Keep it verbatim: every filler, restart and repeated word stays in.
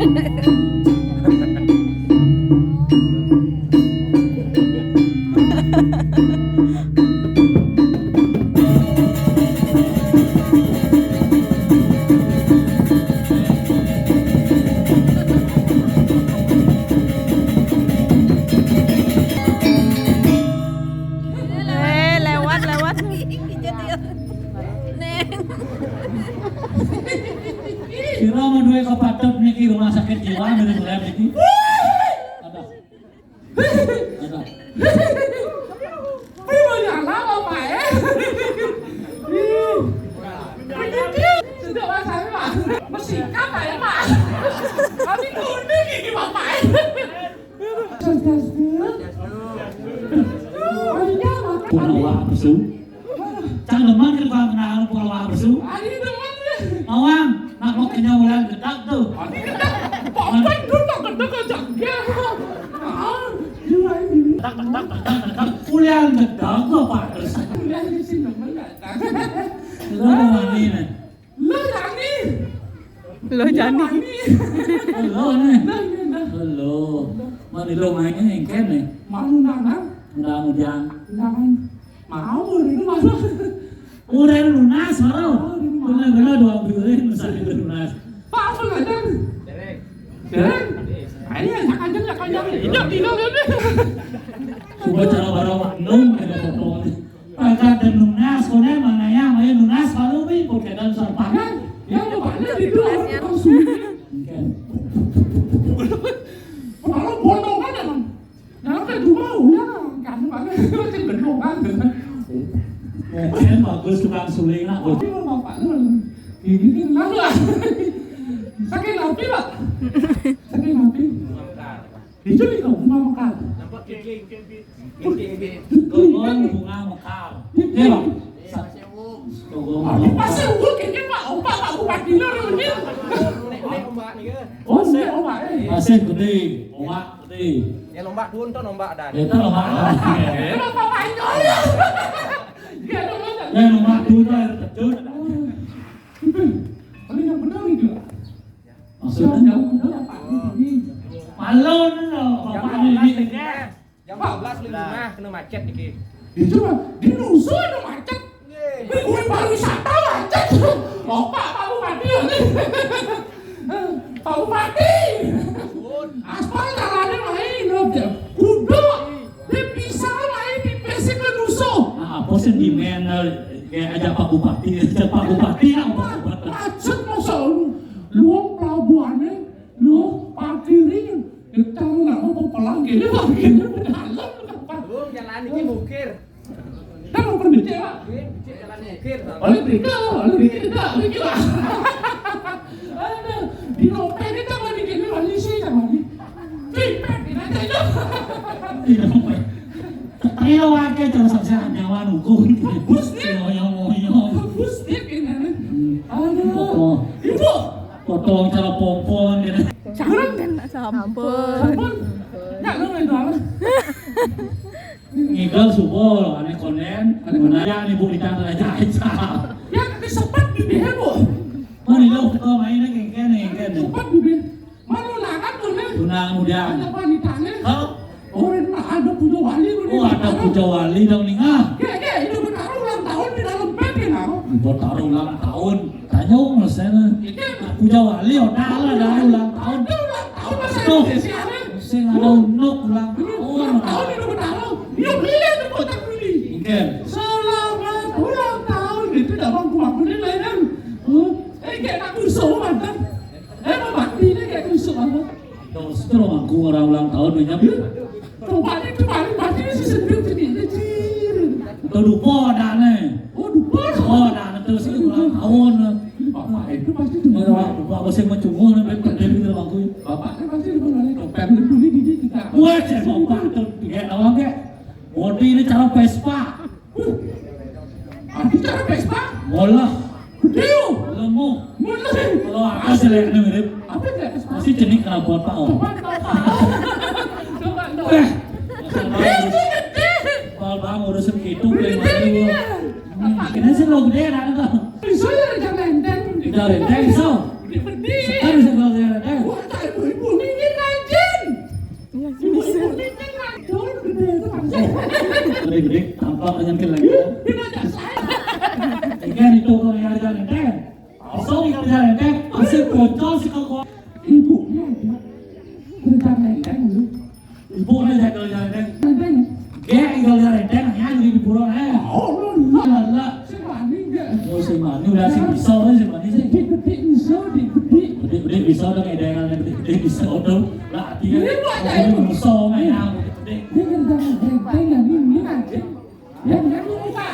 Eh, lewat, lewat. Neng. Sira madué kapatut niki rumah sakit jiwa mirip lem niki. Aduh. Aduh. Ayo, ya Allah, Bapak, eh. Ih. Sejak masa ini, Pak. Mesikat, Pak, ya, Pak. Kami kuning ini, Bapak, eh. Swastiastu. Ayo, Bapak. Pun awak pesu. Cang demen kan bang kenal pengawal besu. Ari demen deh. Awang, nak mau kenyang ulang gedak tuh. Ari gedak. Papan tuh tak gedak aja. Ah, iya ini. Tak tak tak tak tak. Ulang gedak gua, Pak. Terus. Ulang di sini demen datang. Lo mau mandi nih? Lo Jani. Lo Jani. Lo nih. Lo, lo, lo. Lo. Mandi lo mainnya engken nih. Mau undangan? Undang-undang. Undangan. Mau, ini masa. Udah lunas, baru. Oh, ini mah. Bener-bener dua bulan, masa itu lunas. Pak, apa nggak ada? Dereng. Dereng. Ayo, ya, kenceng, ya, kenceng. Iya, tinggal ini. Coba cara baru, nung, ada potong. Kagak ada lunas, kone mana ya, mau lunas, baru, bi, pokoknya sarpangan. Ya, lu banyak itu, orang sulit. Oke. Kalau bondongan, emang. Nah, kan cuma udah, kan mana itu kan bendungan. Oke, bagus tukang suling nak, Bos. Tapi mau bapak lu. Ini kan lah. Sakit hati, Pak. Sakit hati. Itu di rumah makan. Nampak kiki, kiki, kiki, kiki. Bunga mekar. Iya, Pak. Apa sih, Pak? Ombak, Pak Bupati, lo, lo, lo. Oh, ini ombak, eh. Pasir gede, ombak gede. Ya, ombak tuh, nonton ombak dan. Itu ombak. Eh, Bapak Panjol, ya. Dia ada mana? Ya, ombak tuh, itu air terjun. Ada yang benar itu. Maksudnya? Jauh benar, Pak. Ini. Malon, lo, Bapak ini. Jam dua belas lima kena macet dikit. Itu mah, di Nusa ada macet. Nggih. Di kuwi pariwisata macet. Bapak, Pak Bupati, ini. Pak Bupati. Aspal jalannya main, udah. Udah. Dia bisa main di basic ke Nusa. Nah, apa sih di men, eh, kayak aja Pak Bupati, aja Pak Bupati, nah, Pak Bupati. Macet, masa lu. Lu pelabuhannya, lu parkirin. Kita nggak mau pepelang gini, Pak, gini, dalam, Pak. Bung, jalan ini mukir. Kan mau pergi, Pak. Nggih, becik jalan mukir, Pak. Oleh berita, oleh berita, berita, berita. Aduh, di dompet ini tak lagi gini, lagi sih, tak lagi. Dompet, ini aja, itu. Di dompet. Ayo, wae, terus saya nyawa nunggu. Bus, nih. Ngoyo, ngoyo. Bus, nih, ini. Hmm. Aduh. Apa? Ibu. Potong cara pompon gitu. Jangan. Sampun. Sampun. Nggak, lu nggak jual. Ngigel subuh, aneh konen, aneh konen. Yang ibu di tanah aja, aja. Ya, tapi sempat di dia, Bu. Mana lo, kau mainnya kayak gini, kayak gini. Sempat di dia. Mana lah kan tuh, nih? Tunang muda. Ada wanitanya. Hah? Oh, ada punya wali, Bu. Oh, ada puja wali dong nih, ah. Ya, ya, itu Betara ulang tahun di dalam pet, ya, nah. Betara ulang tahun. Tanya Om, mas, sana. Iya. Puja wali, oh, dah lah, dah ulang tahun. Ada ulang tahun, masa tuh. Indonesia, nih. Sing ada unuk ulang tahun. Ulang tahun itu Betara. Dia beli, ada kotak beli. Oke. Selamat ulang tahun. Itu dah bang, kuat bener lah, kan. Oh, eh, kayak tak usah, mantan. Eh, Pak Bakti ini kayak tusuk apa? Terus, terus aku orang ulang tahun banyak. Coba itu paling pasti si sendiri jadi kecil. Itu dupa dah nih. Oh, dupa. Oh, dah, terus itu ulang tahun. Bapak itu pasti dupa. Bapak, bapak sing mencungul nih, ben gede gitu aku. Bapaknya pasti dupa dari dompet itu, ini, ini, kita. Wah, cek bapak tuh, kayak awak kayak. Bodi ini cara Vespa. Huh. Aku cara Vespa? Bola. Gede, yo. Lemu. Mulai. Kalau aku sih lihat ini mirip. Apa itu Vespa? Masih jenis knalpot, Pak, oh. Coba, coba. Coba, coba. Eh. Eh, ini gede. Bal bang urusan gitu, gede, kayak gede, mana, iya. Hmm, ini sih lo gede, ada tuh. Bisa ya, ada lenteng. Ada lenteng, so. Gede, gede. Sekarang bisa kalau ada lenteng. Wah, tak ibu. Gede-gede, tampak dengan kelagi. Ini aja saya. Ini kan itu orang yang ada jalan enteng. Asal yang ada jalan enteng, asal bocor sih kok. Ibu, kerja enteng lu. Ibu nih jago jalan enteng. Enteng. Gak jago jalan enteng, yang di pura eh. Oh, lu lah. Lah, lah. Sing wani gak? Oh, sing wani udah sing bisa, sing wani sih. Dik, dik, bisa, dik, dik. Dik, dik, bisa dong, ada yang dik, dik, bisa dong. Lah, dia ini bisa, kayak gede. Dia kerja enteng, ini, ini aja. Ya, ya, ini, Pak.